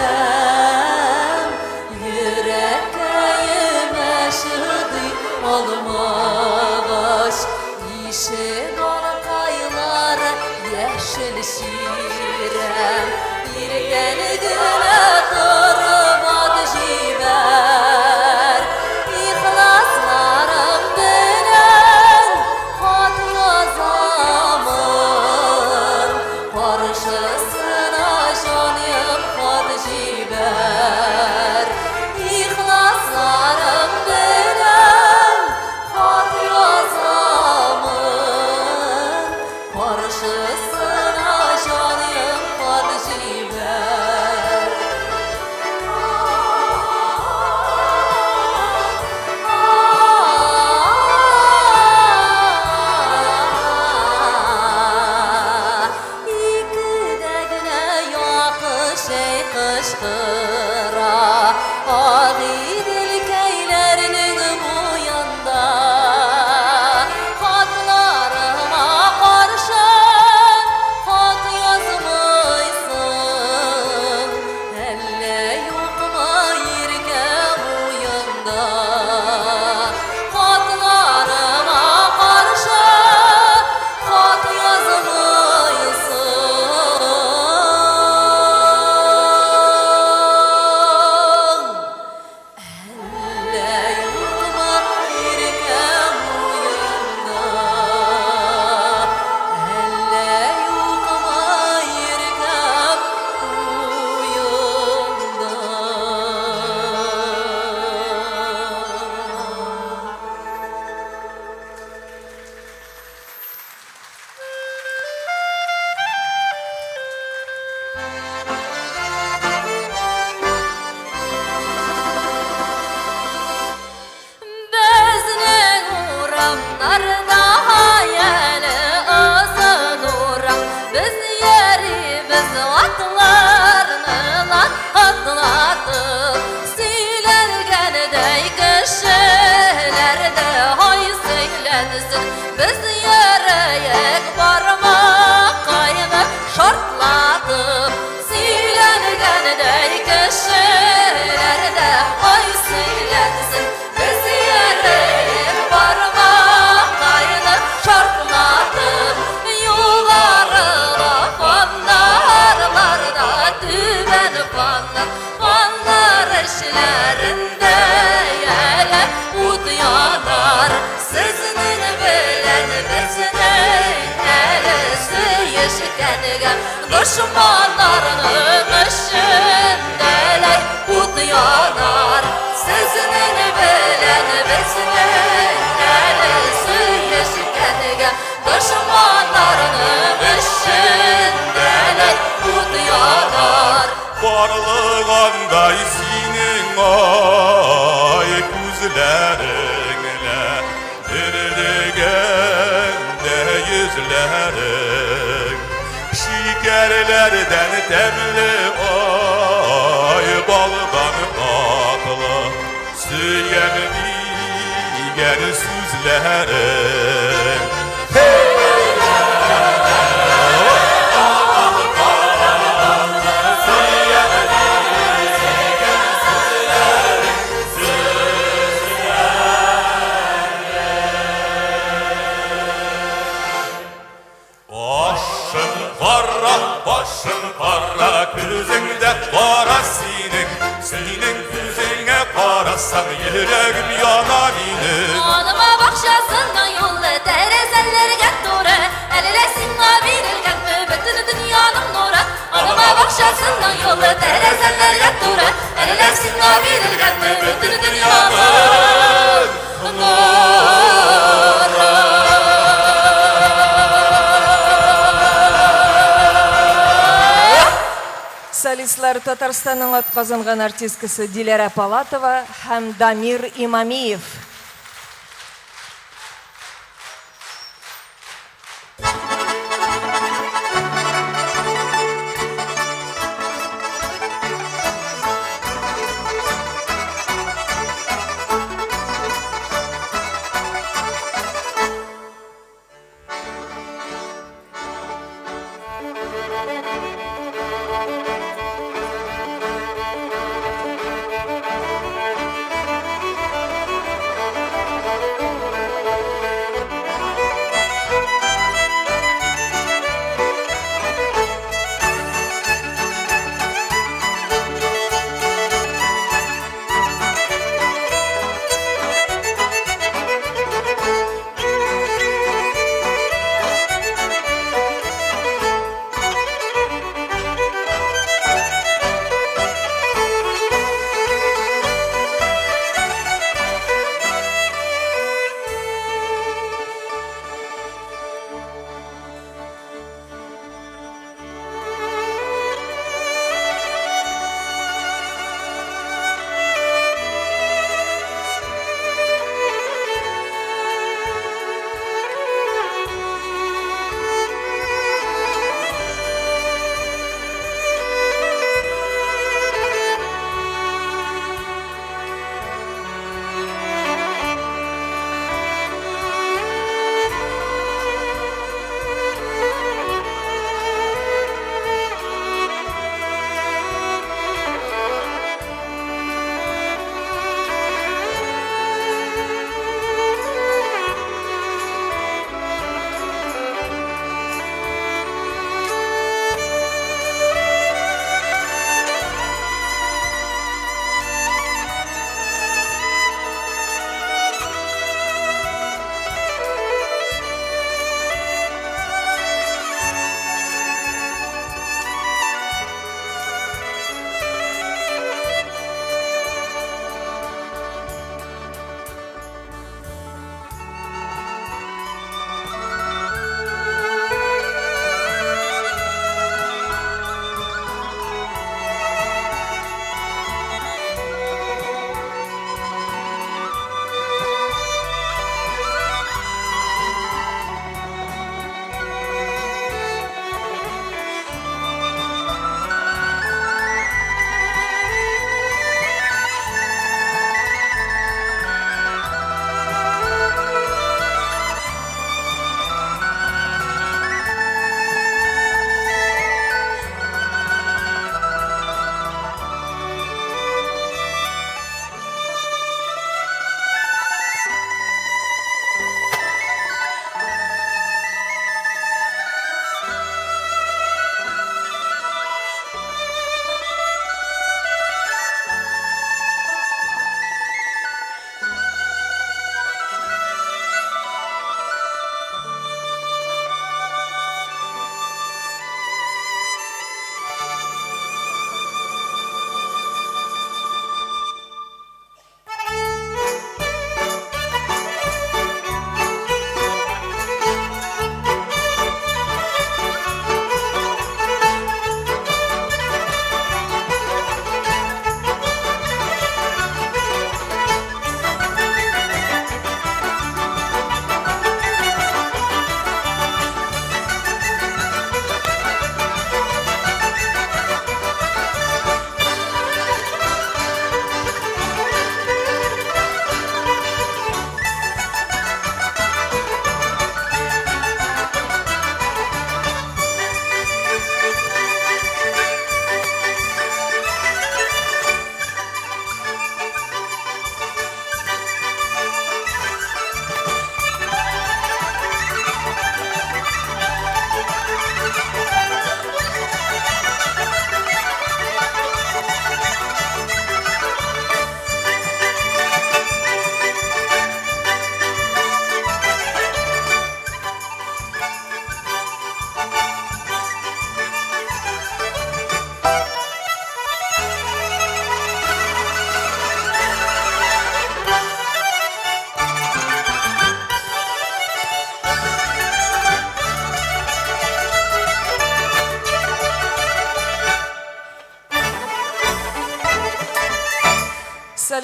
Йөрәккәемә чыдый алмагач. Ишек алкайлары яшел чирәм, иртән генә торып ат җибәр. Ихласларым белән хат язамын, каршысына җаным хат җибәр. Ихласларым белән хат язамын, каршысына җаным хат җибәр. Икедә генә якыш әй кычкыра, Агыйделкәйләрнең буенда. Хатларыма каршы хат язмыйсың, әллә юкмы иркә буенда? Хатларыма каршы хат язмыйсың, әллә юкмы иркә буенда? Әллә юкмы иркә буенда? Безнең урамнарда әле озын урам, без йөрибез атларны атлатып. Сөйләнгәндәй кешеләр дә ай сөйләнсен, без йөрәек бармаккайны шартлатып. Сөйләнгәндәй кешеләр дә ай сөйләнсен, без йөрәек бармаккайны шартлатып. Югарыда фонарларда, түбән фонар, фонар эчләрендә әле ут янар. Сезнең белән безнең әле сөешкәнгә, дошманнарның эчендә ут янар. Сезнең белән безнең әле сөешкәнгә, дошманнарның эчендә ут янар. Карлыгандай синең ай күзләрең лә, Дерлегәндә йөзләрең. Шикәрләрдән тәмле ай, балдан татлы, Сөям дигән сүзләрең. Кашың кара, күзең дә кара синең. Синең күзеңә карасам, йөрәгем яна минем. Алма бакчасының юлы тәрәзәләргә туры, Әллә сиңа бирелгәнме бөтен дөньяның нуры? Алма бакчасының юлы тәрәзәләргә туры, Әллә сиңа бирелгәнме бөтен дөньяның нуры? Солистлар Татарстанның атказанган артисткасы Диләрә Палатова һәм Дамир Имамиев.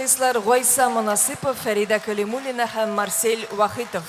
артистлар Гайса Монасыпов, Фәридә Кәлимуллина һәм Марсель Вахитов.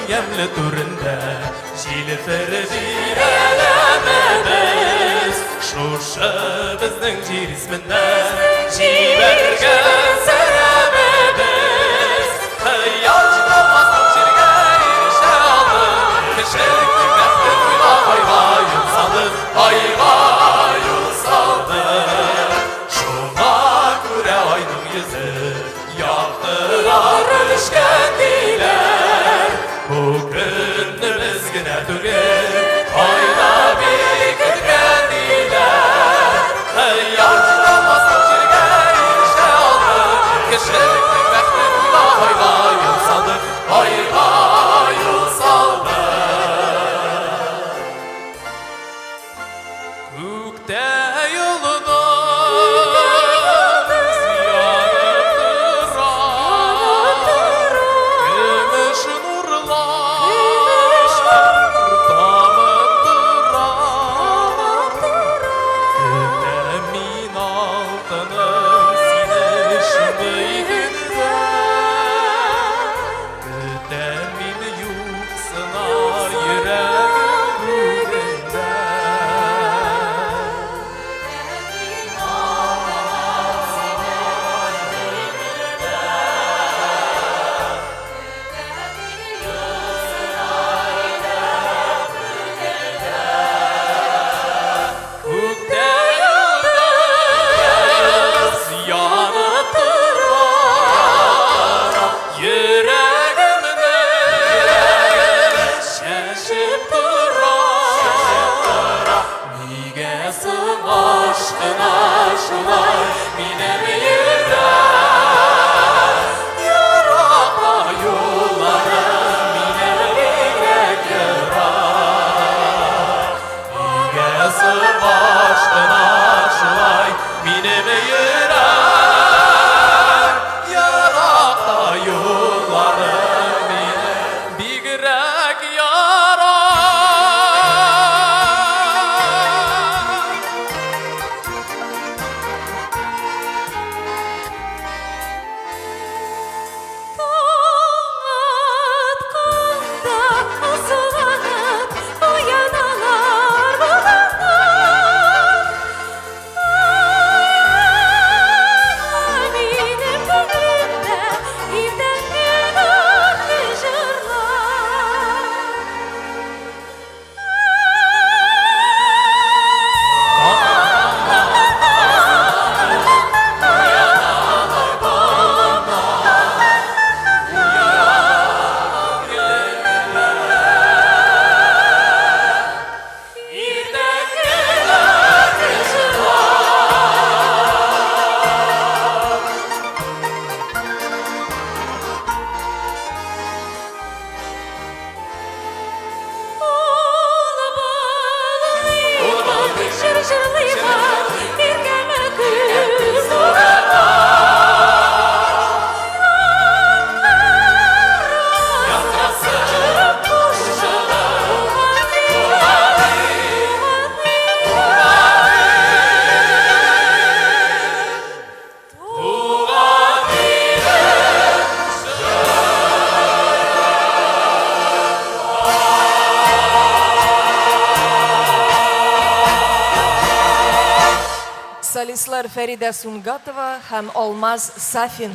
ямьле түрендә җилферди әләмебез. Шушы безнең җир исеменнән җибәргән сәламебез. Хыял җитә алмаслык җиргә ирешә алдык, кешелекнең бәхтен уйлап айга юл салдык, айга юл салдык. Шуңа күрә айның йөзе яктыра төшкән диләр. Бу көнне без генә түгел, ай да бик көткән диләр. Хыял җитә алмаслык җиргә ирешә алдык, кешелекнең бәхтен уйлап айга юл салдык, айга юл салдык. Күктә йолдыз янып тора, көмеш нурлар тамып тора. Көтәм мин, алтыным, сине шундый көндә. Көтәм мин, юксына йөрәгем бүген дә. Күктә йолдыз янып тора, йөрәгемне чәчеп тора. Нигә соң ашкына шулай минем йөрәк? Еракта юлларым минем бигрәк ерак. Нигә соң ашкына шулай минем йөрәк? Еракта юлларым минем бигрәк ерак. Таң атканда асылынып уяналар болыннар. Ай, минем күңелемдә иртәнге нурлы җырлар. Иртәнге Ул баллый, җыр җырлыйган иркәмә көз урыны. Яңгырасын Туган Туган илем. Солистлар Фәридә Сунгатова һәм Алмаз Сафин.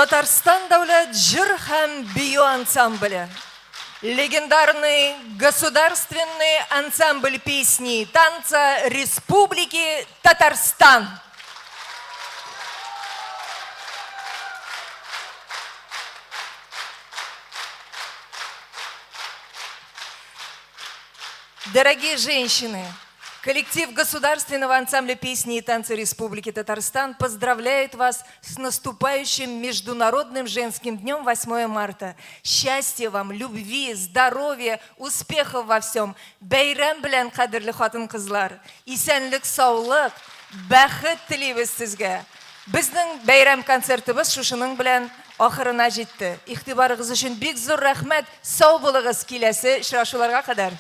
Татарстан дәүләт җыр һәм бию ансамбле. Легендарный государственный ансамбль песни и танца Республики Татарстан. Дорогие женщины, коллектив Государственного ансамбля песни и танца Республики Татарстан поздравляет вас с наступающим Международным женским днем 8 марта. Счастья вам, любви, здоровья, успехов во всем. Бәйрәм белән, кадерле хатын-кызлар! Исәнлек, саулык, бәхет телибез сезгә. Безнең бәйрәм концертыбыз шушының белән ахырына җитте. Игътибарыгыз өчен бик зур рәхмәт. Сау булыгыз, киләсе очрашуларга кадәр.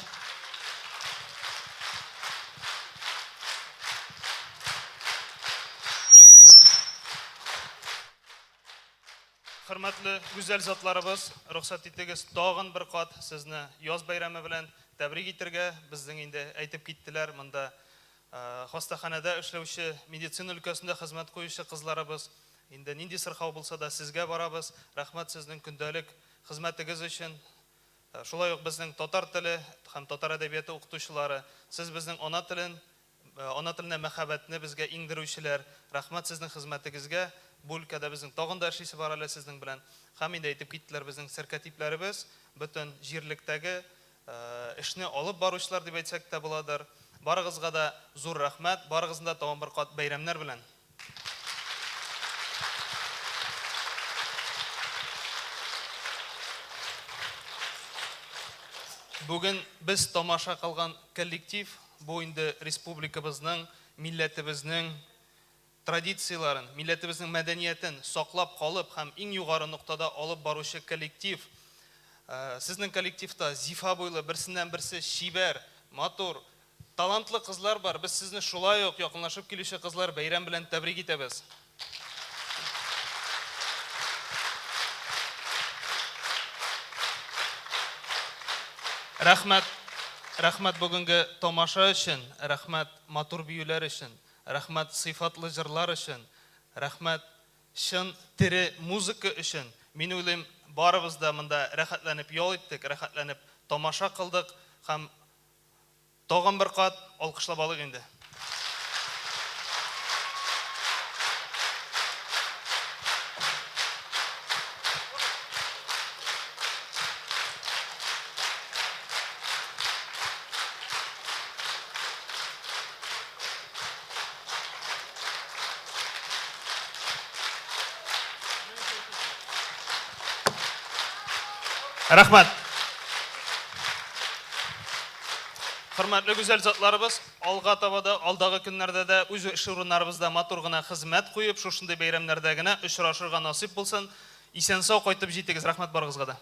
Хөрмәтле гүзәл затларыбыз, рөхсәт итегез тагын бер кат сезне яз бәйрәме белән тәбрик итергә. Безнең инде әйтеп киттеләр, монда хастаханәдә эшләүче, медицина өлкәсендә хезмәт куючы кызларыбыз. Инде нинди сырхау булса да сезгә барабыз. Рәхмәт сезнең көндәлек хезмәтегез өчен. Шулай ук безнең татар теле һәм татар әдәбияты укытучылары, сез безнең ана телен, ана теленә мәхәббәтне безгә иңдерүчеләр. Рәхмәт сезнең хезмәтегезгә. Бу өлкәдә безнең тагын да эшлисе бар әле сезнең белән. Һәм инде әйтеп киттеләр безнең сәркәтипләребез, бөтен җирлектәге эшне алып баручылар дип әйтсәк тә буладыр. Барыгызга да зур рәхмәт, барыгызны да тагын бер кат бәйрәмнәр белән! Бүген без тамаша кылган коллектив, бу инде республикабызның, милләтебезнең традицияләрен, милләтебезнең мәдәниятен саклап калып һәм иң югары ноктада алып баручы коллектив. Сезнең коллективта зифа буйлы, берсеннән-берсе чибәр, матур, талантлы кызлар бар. Без сезне шулай ук якынлашып килүче кызлар бәйрәм белән тәбрик итәбез. Рәхмәт, рәхмәт бүгенге тамаша өчен, рәхмәт матур биюләр өчен. Рәхмәт сыйфатлы җырлар өчен, рәхмәт чын тере музыка өчен. Мин уйлыйм, барыбыз да монда рәхәтләнеп ял иттек, рәхәтләнеп тамаша кылдык һәм тагын бер кат алкышлап алыйк инде. Рәхмәт. Хөрмәтле гүзәл затларыбыз, алга таба да, алдагы көннәрдә дә үз эш урыннарыбызда матур гына хезмәт куеп, шушындый бәйрәмнәрдә генә очрашырга насыйп булсын. Исән-сау кайтып җитегез. Рәхмәт барыгызга да.